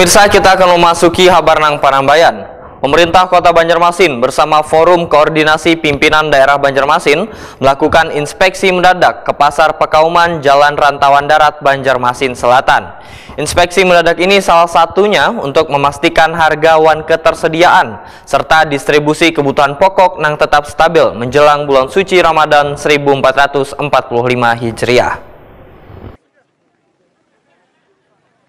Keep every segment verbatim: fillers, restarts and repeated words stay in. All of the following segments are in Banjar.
Pemirsa, kita akan memasuki habar nang panambayan. Pemerintah Kota Banjarmasin bersama Forum Koordinasi Pimpinan Daerah Banjarmasin melakukan inspeksi mendadak ke Pasar Pekauman, Jalan Rantauan Darat, Banjarmasin Selatan. Inspeksi mendadak ini salah satunya untuk memastikan harga wan ketersediaan serta distribusi kebutuhan pokok nang tetap stabil menjelang bulan suci Ramadan seribu empat ratus empat puluh lima Hijriah.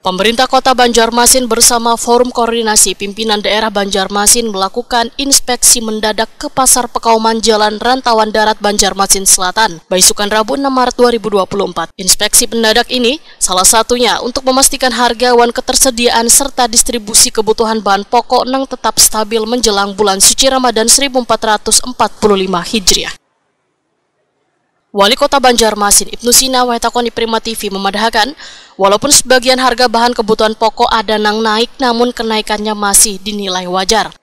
Pemerintah Kota Banjarmasin bersama Forum Koordinasi Pimpinan Daerah Banjarmasin melakukan inspeksi mendadak ke Pasar Pekauman, Jalan Rantauan Darat, Banjarmasin Selatan, baisukan Rabu, enam Maret dua ribu dua puluh empat. Inspeksi mendadak ini salah satunya untuk memastikan harga wan ketersediaan serta distribusi kebutuhan bahan pokok nang tetap stabil menjelang bulan suci Ramadan seribu empat ratus empat puluh lima Hijriah. Wali Kota Banjarmasin, Ibnu Sina, wayah takoni Prima T V memadahakan, walaupun sebagian harga bahan kebutuhan pokok ada nang naik, namun kenaikannya masih dinilai wajar.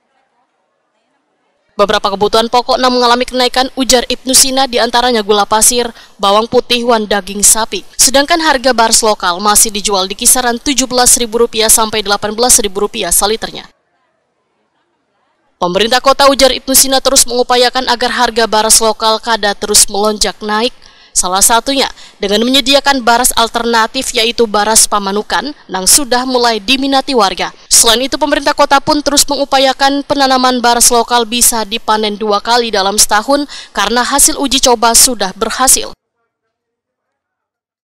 Beberapa kebutuhan pokok nang mengalami kenaikan, ujar Ibnu Sina, diantaranya gula pasir, bawang putih, wan daging sapi. Sedangkan harga baras lokal masih dijual di kisaran tujuh belas ribu rupiah sampai delapan belas ribu rupiah saliternya. Pemerintah kota, ujar Ibnu Sina, terus mengupayakan agar harga baras lokal kada terus melonjak naik. Salah satunya dengan menyediakan baras alternatif, yaitu baras pamanukan, nang sudah mulai diminati warga. Selain itu, pemerintah kota pun terus mengupayakan penanaman baras lokal bisa dipanen dua kali dalam setahun karena hasil uji coba sudah berhasil.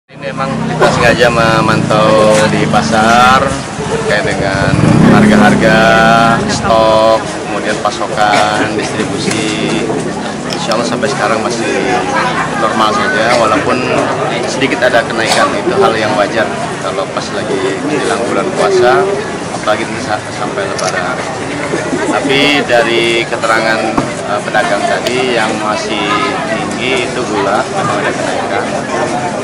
Ini memang kita sengaja memantau di pasar terkait dengan harga-harga, stok, kemudian pasokan, distribusi. Insya Allah sampai sekarang masih normal saja, walaupun sedikit ada kenaikan, itu hal yang wajar kalau pas lagi menjelang bulan puasa, apalagi nanti sa- sampai lebaran. Tapi dari keterangan eh, pedagang tadi, yang masih tinggi itu gula, memang ada kenaikan.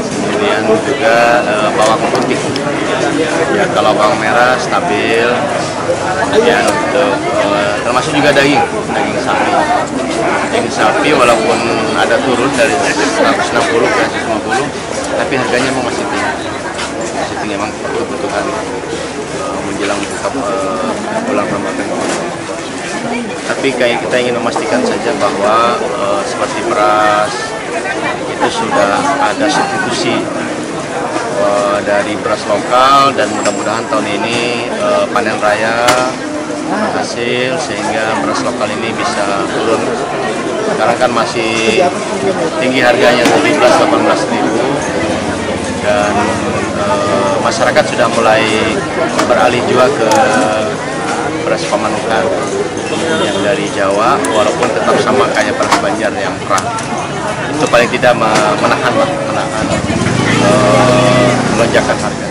Kemudian juga eh, bawang putih. Ya, kalau bawang merah stabil. Kemudian untuk eh, termasuk juga daging, daging sapi. Daging sapi walaupun ada turun dari seratus enam puluh ke seratus lima puluh, tapi harganya memang masih tinggi. Masih tinggi, memang kebutuhan eh, menjelang buka eh, bulan Ramadan. Tapi kayak kita ingin memastikan saja bahwa eh, seperti beras itu sudah ada substitusi eh, dari beras lokal, dan mudah-mudahan tahun ini eh, panen raya berhasil sehingga beras lokal ini bisa turun. Sekarang kan masih tinggi harganya, tujuh belas delapan belas ribu, dan eh, masyarakat sudah mulai beralih juga ke beras pamanukan yang dari Jawa, walaupun tetap sama kayak beras Banjar yang perah. Itu paling tidak me- menahan lah, menahan eh, lonjakan harga.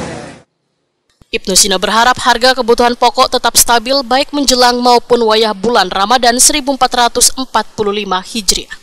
Ibnu Sina berharap harga kebutuhan pokok tetap stabil baik menjelang maupun wayah bulan Ramadan seribu empat ratus empat puluh lima Hijriah.